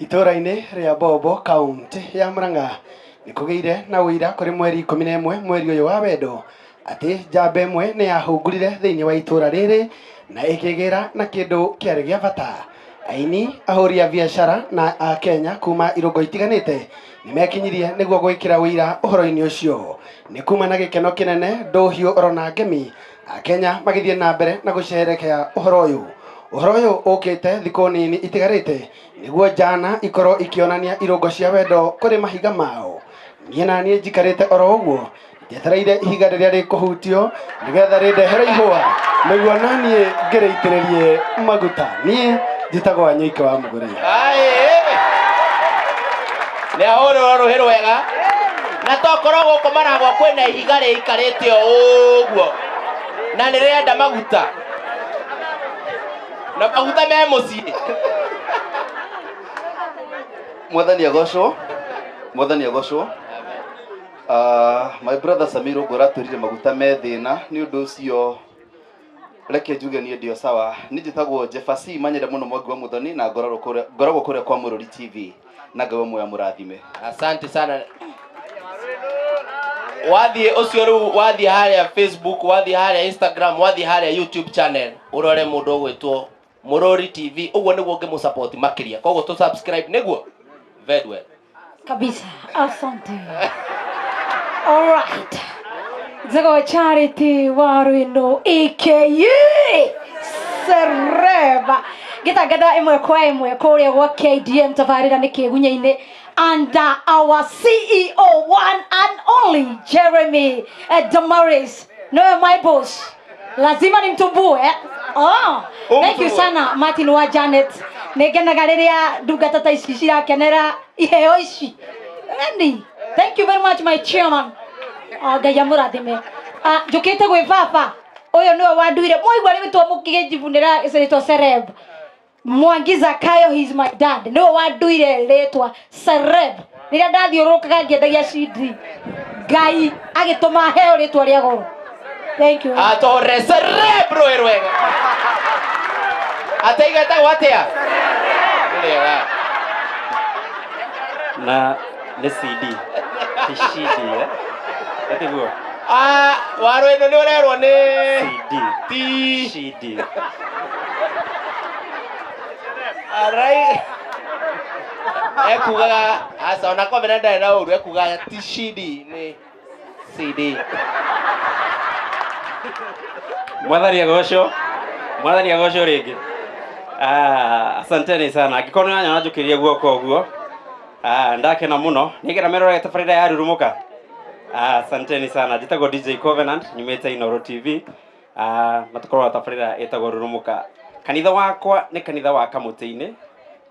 Itũũra-inĩ rĩa Bobo kaũntĩ ya Murang'a nĩ kũgĩire na ũira kũrĩ mweri 11 mweri ũyũ wa wendo atĩ njamba ĩmwe nĩ yahungurire thĩinĩ wa itũũra rĩrĩ na ĩkĩgĩra na kĩndũ kĩarĩ gĩa bata. Aini, ahũri a biacara na Akenya kuma irũngo itiganĩte nĩ mekinyirie nĩguo gwĩkĩra ũira ũhoro-inĩ ũcio. Nĩ kuma na gĩkeno kĩnene, ndũhiũ orona ngemi, Akenya magĩthiĩ na mbere na gũcerekea ũhoro ũyũ. Ũhoro ũyũ ũkĩte thikũ nini itigarĩte nĩguo njana ikorwo ikĩonania irũngo cia wendo kũrĩ mahiga mao. Niĩ na niĩ njikarĩte oro ũguo njetereire ihiga rĩrĩa rĩkũhutio nĩgetha rĩndehere ihũa nĩguo na niĩ ngĩrĩitĩrĩrie maguta. Niĩ njĩtagwo Wanyoike wa Mũgũre. Nĩ ahũrĩrwo rũhĩ rwega na tokorwo gũkũ maragwa kwĩna ihiga rĩikarĩte o ũguo na nĩ rĩrenda maguta na maguta me mũciĩ. Mwathani agocwo, Mwathani agocwo. My brother Samir ũguo ũratwĩrire maguta me thĩna, nĩ ũndũ ũcio reke njuge niĩ ndĩ o sawa. Niĩ njĩtagwo Jefasi Manyere mũno Mwangi wa Mũthoni na ngoragwo kũrĩa ngoragwo kũrĩa kwa Mũrũri TV na Ngai wa muoyo amũrathime. Asante sana. Wathiĩ ũcio rĩu wathiĩ harĩa Facebook, wathiĩ harĩa Instagram, wathiĩ harĩa YouTube channel ũrore mũndũ ũgwĩtwo Mũrũri TV, ũguo nĩguo ũngĩmũ support makĩria. Koguo tũ subscribe nĩguo very well. Kabisa. Asante. All right. Nzego Charity Waruino AKA Sereba. Gĩtangatha ĩmwe kwa ĩmwe kũrĩa gwa KDM tabarĩra nĩ kĩgunya-inĩ under our CEO one and only Jeremy Damaris. Nowe my boss. Lazima nimtumbue. Oh, thank you sana Martin wa Janet. Nĩngenaga rĩrĩa ndungata ta ici cirakenera iheo ici. Eni, thank you very much my chairman. Oh, Ngai amũrathime. Ah, njũkĩte gwĩ baba. Ũyũ nĩwe wanduire. Mwaigua rĩtwa mũkĩnjibunĩra rĩtwa celeb. Mwangi Zakayo he is my dad. Nĩwe wanduire rĩtwa celeb. Rĩrĩa ndathiũrũrũkaga ngĩendagia CD. Ngai agĩtũma heo rĩtwa rĩa goro. Thank you. Atore cerebro rwega. Ataigetagwo atĩa? Nĩ rĩega. Na nĩ CD ti CD eh? Ĩtiguo Ah, waro ĩno nĩ ũrerwo nĩ CD ti CD Alright. Ekugaga aca ona komena ndarĩ na ũru ekugaga ti CD nĩ CD. Mwathani agocwo, Mwathani agocwo rĩngĩ. Ah, asanteni sana. Angĩkorwo nĩ wanyona njũkĩria guoko ũguo. Ah, ndakena mũno. Nĩgetha merorere tabarĩra ya Rurumũka. Ah, asanteni sana. Njĩtagwo DJ Covenant, nyumĩte Inooro TV. Ah, na tũkoragwo na tabarĩra ĩtagwo Rurumũka. Kanitha wakwa nĩ kanitha wa Kamũtĩ-inĩ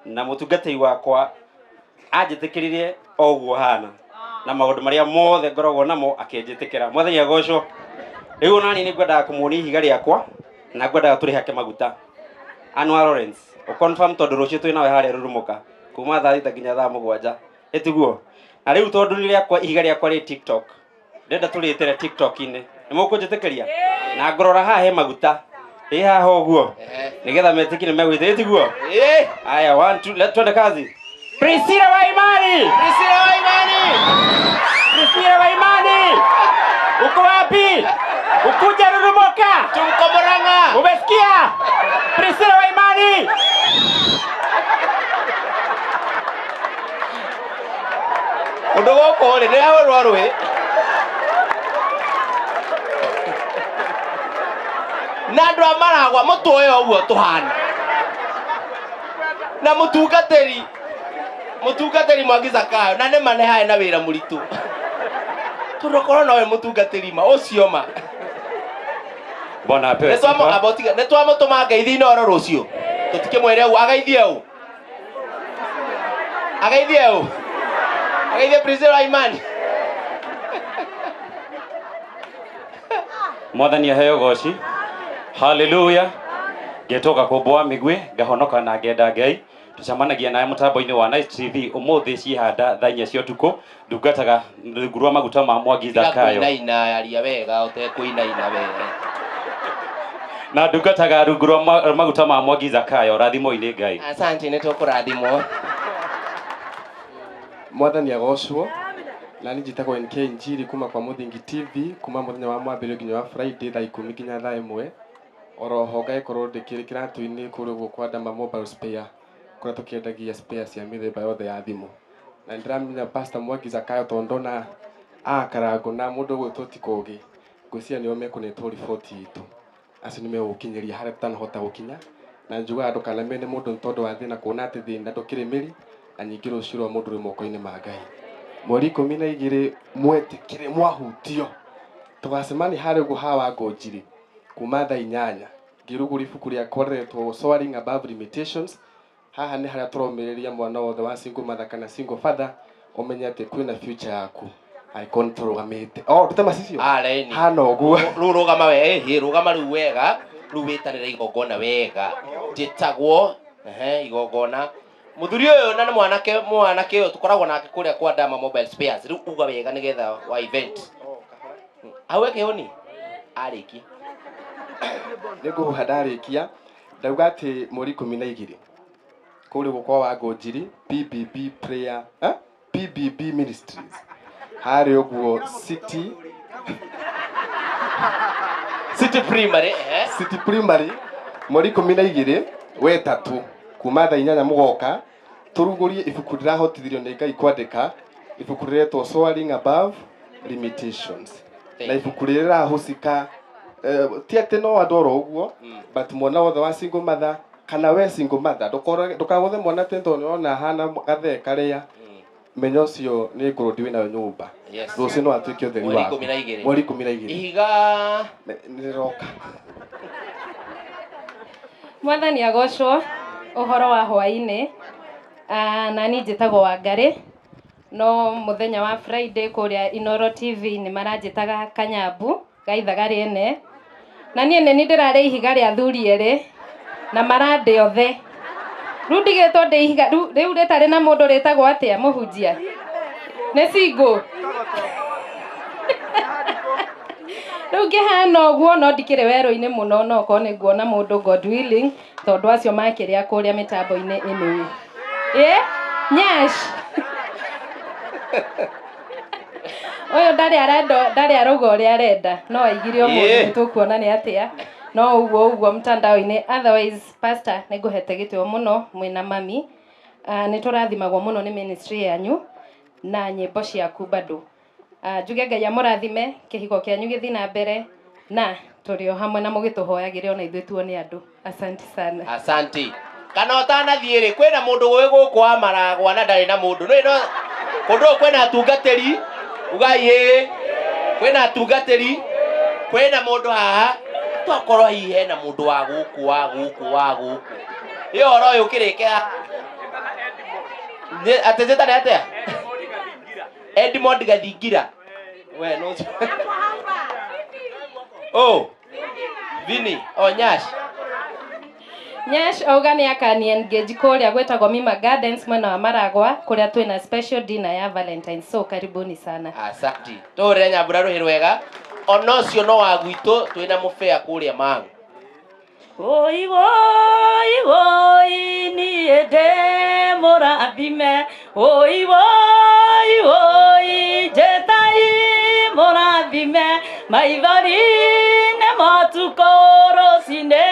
na mũtungatĩri wakwa anjĩtĩkĩrire o ũguo hana na maũndũ marĩa mothe ngoragwo namo akĩnjĩtĩkĩra. Mwathani agocwo. Rĩu ona niĩ nĩ ngwendaga kũmuonia ihiga rĩakwa na ngwendaga tũrĩhake maguta. Anwar Lawrence, ũ confirm tondũ rũciũ twĩ nawe harĩa Rurumũka kuma thaa thita nginya thaa mũgwanja. Ĩtiguo? Na rĩu tondũ nĩ rĩakwa ihiga rĩakwa rĩ TikTok, ndĩrenda tũrĩtĩre TikTok-inĩ. Nĩ mũkũnjĩtĩkĩria? Na ngũrora haha he maguta. Ĩ haha ũguo. Nĩgetha metĩkie nĩ megwĩte. Ĩtiguo? Ĩ. Aya, one, two, let twende kazi. Priscilla wa imani. Priscilla wa imani. Priscilla wa imani. Uko wapi? Ukuja Rurumuka. Tuko Murang'a. Umesikia? Priscilla wa imani. Kũndũ gũkũ rĩ nĩ hahũrwo rũĩ. Na andũ a Maragwa mũtuoe ũguo tũhana. Na mũtungatĩri mũtungatĩri Mwangi Zakayo na nĩ ma nĩ harĩ na wĩra mũritũ. Tondũ korwo nowe mũtungatĩri ma ũcio ma. Bwana apewe Nĩ twamũ- sifa. amba ũtige- nĩ twamũtũma ngeithi-inĩ oro rũciũ. Tũtikĩmwĩre ũguo ageithie ũ. Ageithie ũ. Ageithie Priscilla Imani. Mwathani aheo goci. Haleluya. Ngetwo Gakũmbũ wa Mĩguĩ, ngahonoka na ngenda Ngai. Tũcemanagia nawe mũtambo-inĩ wa Nice TV ũmũthĩ ciĩhanda thaa inya cia ũtukũ. Ndungataga rungu rwa maguta ma Mwangi Tiga Zakayo. kũinaina aria wega ũtekũinaina wega. Na ndungataga rungu rwa maguta ma Mwangi Zakayo. Rathimoi nĩ Ngai. Asante nĩ tũkũrathimwo. Mwathani agocwo. Na niĩ njĩtagwo NK Njiri kuma kwa Mũthingi TV kuma mũthenya wa mwambĩrĩrio nginya wa Friday thaa 10 nginya thaa 1. Oroho ngagĩkorwo ndĩkĩrĩ kĩratũ-inĩ kũrĩa ũguo kwa Dama Mobile Spare kũrĩa tũkĩendagia spare cia mĩthemba yothe ya thimũ. Na nĩndĩramenya Pastor Mwangi Zakayo tondũ ndona akarangwo na mũndũ ũgwĩtwo Tikũgĩ, ngwĩciria nĩo mekũnetwo riboti itũ. Acio nĩ megũgũkinyĩria harĩa tũtanahota gũkinya. Na njugaga ndũkanamene mũndũ nĩ tondũ wa thĩna, kuona atĩ thĩna ndũkĩrĩ mĩri, na ningĩ rũciũ rwa mũndũ rwĩ moko-inĩ ma Ngai. Mweri 12 mwetĩkĩre mwahutio, tũgacemania harĩa ũguo ha Wangũnjiri kuma thaa 8 ngĩrugũria ibuku rĩakwa rĩretwo Soaring Above Limitations. Haha nĩ harĩa tũromĩrĩria mwana wothe wa single mother kana single father ũmenye atĩ kwĩna future yaku angĩkorwo nĩ tũrũgamĩte. Oh, ndute macicio? Ah, raini. Hana ũguo. Rĩu rũgama we, ĩhĩ, rũgama rĩu wega, rĩu wĩtanĩre igongona wega. Njĩtagwo, ehe, igongona. Mũthuri ũyũ na nĩ mwanake, mwanake ũyũ tũkoragwo nake kũrĩa kwa Dama Mobile Spares. Rĩu uga wega nĩgetha wa event. Hau ekĩhũni? Arĩkia. Nĩ ngũhuha ndarĩkia. Ndauga atĩ mweri 12 kũrĩa ũguo kwa Wangũnjiri PBB prayer, eh? PBB Ministries harĩa ũguo City City Primary, eh? City Primary mweri 12 wetatũ kuma thaa 8 mũgoka tũrugũrie ibuku ndĩrahotithirio nĩ Ngai kwandĩka ibuku rĩretwo Soaring Above Limitations. Na ibuku rĩrĩ rĩrahusika ti atĩ no andũ oro ũguo, but mwana wothe wa single mother kana we single mother ndũkagũthe mwana atĩ tondũ nĩwona ahana gathee karĩa, menya ũcio nĩ ngũrũndi wĩnayo nyũmba. Yes. Rũciũ no atuĩke ũtheri Mweri waku. 12. Mweri 12. Ihiga Nĩrĩroka. Mwathani agocwo. Ũhoro wa hwaĩ-inĩ. Na niĩ njĩtagwo Wangarĩ. No mũthenya wa Friday kũrĩa Inoro TV nĩ maranjĩtaga Kanyambu ga ithaga rĩene. Na niĩ nĩ niĩ ndĩrarĩ ihiga rĩa athuri erĩ na marandĩ othe. Rĩu ndigĩtwo ndĩ ihiga rĩu rĩtarĩ na mũndũ rĩtagwo atĩa mũhunjia? Nĩ single. Rĩu ngĩhana ũguo no ndikĩrĩ werũ-inĩ mũno, no okorwo nĩ nguona mũndũ God willing, tondũ acio makĩrĩa kũrĩa mĩtambo-inĩ anyway. Nyash. Ũyũ ndarĩ arenda, ndarĩ arauga ũrĩa arenda, no aigire ũmũthĩ nĩ tũkuona nĩ atĩa. No ũguo ũguo mtandao-inĩ. Otherwise, pastor, nĩ ngũhete gĩtĩo mũno mwĩna mami. Nĩ tũrathimagwo mũno nĩ ministry yanyu na nyĩmbo ciaku bado. Njuge Ngai amũrathime, kĩhiko kĩanyu gĩthiĩ na mbere, na tũrĩ o hamwe na mũgĩtũhoyagĩre ona ithuĩ tuone andũ. Asante sana. Asante. Kana ũtanathiĩ rĩ, kwĩna mũndũ wĩ gũkũ wa maragwa na ndarĩ na mũndũ. Nĩ no kũndũ gũkũ kwĩna atungatĩri, ugai ĩĩ. Kwĩna atungatĩri, kwĩna mũndũ haha. Twakorwo hihi hena mũndũ wa gũkũ, wa gũkũ, wa gũkũ. Ĩ ũhoro ũyũ ũkĩrĩke haha. Atĩ njĩtane atĩa? Edmond Gathingira. We no. Oh. Vini, oh Nyash. Nyash auga nĩ akani engage kũrĩa gwĩtagwo Mima Gardens mwena wa Maragwa kũrĩa twĩna special dinner ya Valentine. So karibuni sana. Asante. Tũhũrĩre Nyambura rũhĩ rwega. Ona ũcio no wa gwitũ twĩna mũbea kũrĩa Mang'u. Oi, oi, oi, niĩ ndĩ mũrathime. Oi, oi, oi, njĩtai mũrathime. Maithori nĩ motukũ, rũcinĩ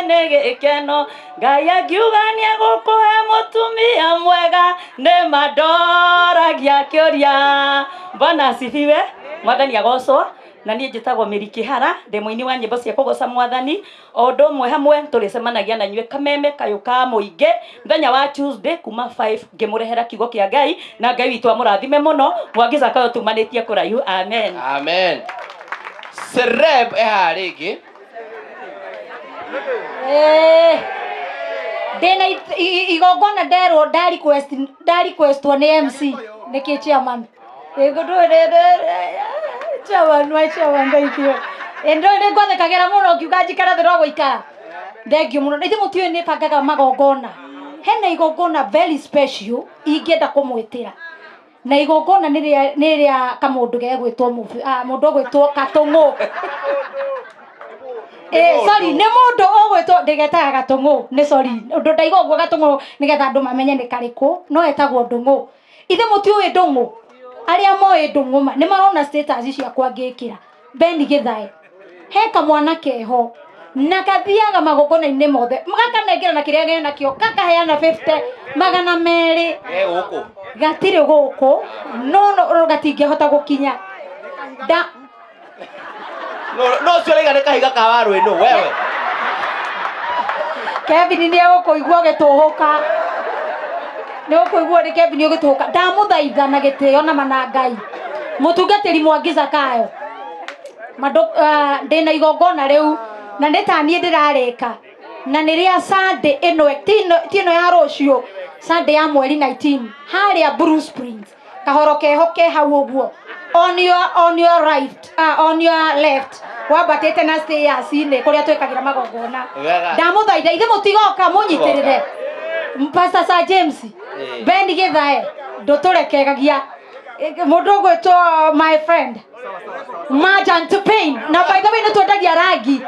nĩ gĩkeno. Ngai akiuga nĩegũkũhe mũtumia mwega, nĩ mandoragia kĩũria. Bwana asifiwe. Mwathani agocwo. Na niĩ njĩtagwo Mary Kĩhara, ndĩ mũini wa nyĩmbo cia kũgoca Mwathani. O ũndũ ũmwe hamwe tũrĩcemanagia na inyuĩ kameme kayũ ka mũingĩ mũthenya wa Tuesday kuma 5 ngĩmũrehera kiugo kĩa Ngai, na Ngai witũ amũrathime mũno. Mwangi Zakayo tumanĩtie kũraihu. Amen. Amen. Sereb ehaha rĩngĩ. Ndĩna igongona nderwo nda requestwo nĩ MC nĩkĩ chairman. Chairman wa chairman, thank you. Ndo nĩ ngwathĩkagĩra mũno ngiuga njikara thĩ no gũikara. Thank you mũno. Ithuĩ mũtiũĩ nĩ bangaga magongona. Hena igongona very special ingĩenda kũmwĩtĩra. Na igongona nĩ rĩa kamũndũ gegwĩtwo mũndũ ũgwĩtwo Katũng'ũ. Sorry, nĩ mũndũ ũgwĩtwo ndĩgetaga Gatũng'ũ. Nĩ sorry, ũndũ ndaiga ũguo Gatũng'ũ nĩgetha andũ mamenye nĩ karĩkũ, no etagwo Ndũng'ũ. Ithe mũtiũĩ ndũng'ũ, arĩa moĩ ndũng'ũ ma nĩ marona status ciakwa ngĩkĩra Ben Githae he kamwana keho na kathiaga magongona-inĩ mothe gakanengera na kĩrĩa genakĩo gakaheana 50 200. Ge gũkũ. Gatirĩ gũkũ no no gatingĩhota gũkinya nda. No no ũcio ũraiga nĩ kahiga ka waru ĩno wewe. Kevin nĩ egũkũigua ũgĩtũhũka, nĩ ũkũigua nĩ Kevin ũgĩtũhũka. Ndamũthaitha na gĩtĩo na mana Ngai mũtungatĩri Mwangi Zakayo Mandũ, ndĩna igongona rĩu na nĩ ta niĩ ndĩrarĩka na nĩ rĩa Sunday ĩno ti ĩno ya rũciũ, Sunday ya mweri 19 harĩa Blue Springs kahoro keho ke hau ũguo on your right, on your left wambatĩte na stairs-inĩ kũrĩa twĩkagĩra magongona. Wega. Ndamũthaitha ithe mũtigoka mũnyitĩrĩre Pastor Sir James. Ben Githae ndũtũrekegagia mũndũ ũgwĩtwo my friend Merchant Pain na by the way nĩ twendagia rangi.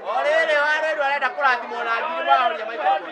O rĩrĩ warĩrwo arenda kũrathimwo na ngiri mwahoria microphone.